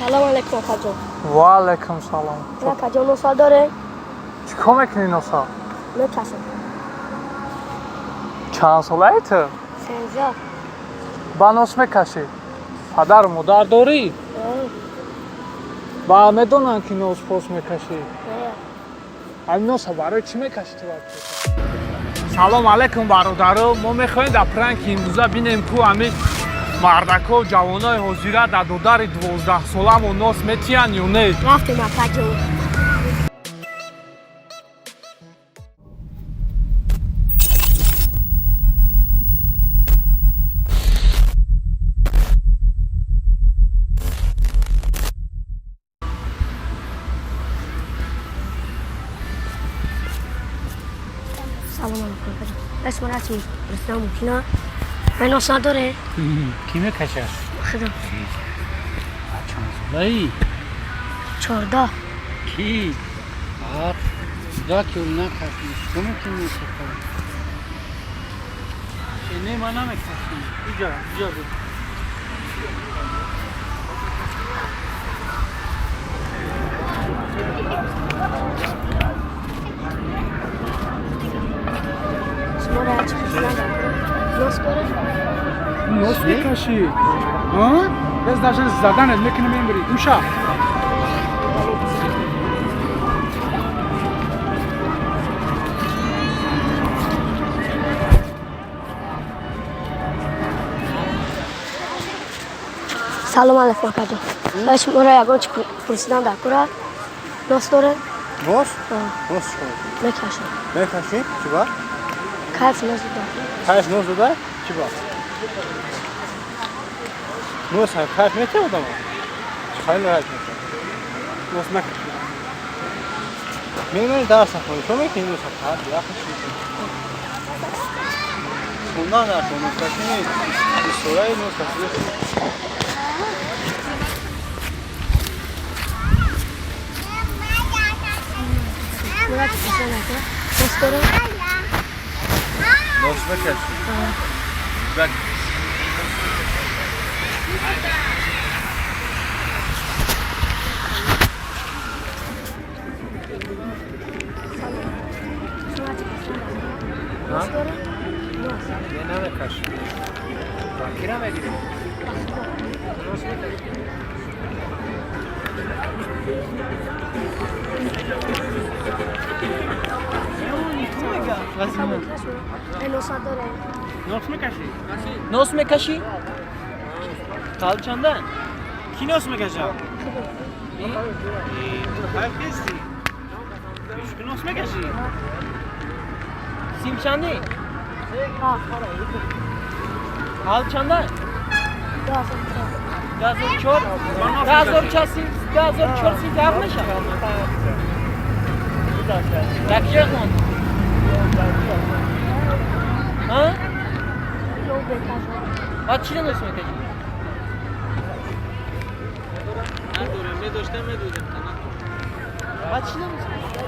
Салом алейкум, акаҷон. Ва алайкум салом. Акаҷон, носа дорем? Чӣ кор мекунӣ носа? Мекашам. Чанд солаи ту? 13. Ба нос мекашӣ? Падару модар дорӣ? Ба медонанд, ки нос пос мекашӣ? Ҳамин носа барои чӣ мекашӣ ту? Салом алейкум, бародаро. Мо мехоҳем дар пранки имрӯза бинем, ку ҳамин мардако, ҷавонои ҳозира дар додари 12-соламон нос метиҳанд ё не. Рафтем, акаҷон. Салом алейкум, акаҷон. اسم رسمی رسم ممکنه من ناس نداره. Кӣ мекашад? خدا. Чанд солаӣ? 14. Кӣ да ки накаши, чӣ мекунӣ? Не, ман намекашам. Иҷа, иҷа буд. شما را چی پرسیدن ناس داره؟ Нос мекашӣ? Без даже заданет мекунӣ, мемирӣ имшаб. Салом алейкум, акаҷон. Шумо ра ягон чӣ пурсидан дар кора? Нос доред? Нос? Нос чӣ кор? Мекашам. Мекашӣ? Чӣ ба? Кайф нос додам. Кайф нос дода? Чӣ ба? Нос ҳам кайф метиҳад одама? Чӣ хеле кайф метиҳад? Нос накашӣ. Мемонӣ дарс нахонӣ, чо мекунӣ нос? Яхш хондан дар нос кашӣ нест. Бисораи нос кашӣ. Шумо ра чӣ пурсидан дар кора? Нос доред? Нос мекашӣ? Бак. Шумо ра чӣ пурсидан дар кора? Нос доред? Нос. Не, намекашам. Кира мегирӣ? Нос мекашӣ? Нос доред? Нос мекашӣ? Нос мекашӣ? Қал чанда? Кӣ нос мекашад? Кайф нести? Ки нос мекашӣ? Сим чанди? Қал чанда? 2004. 2004? 2004 сим, 2004 сим ҳафт мешавад? Дар куҷо хонд? Ҳа? Баъд чӣ нос мекашӣ? Надорем, медоштем, медодем. Баъд чӣ нос мекашӣ?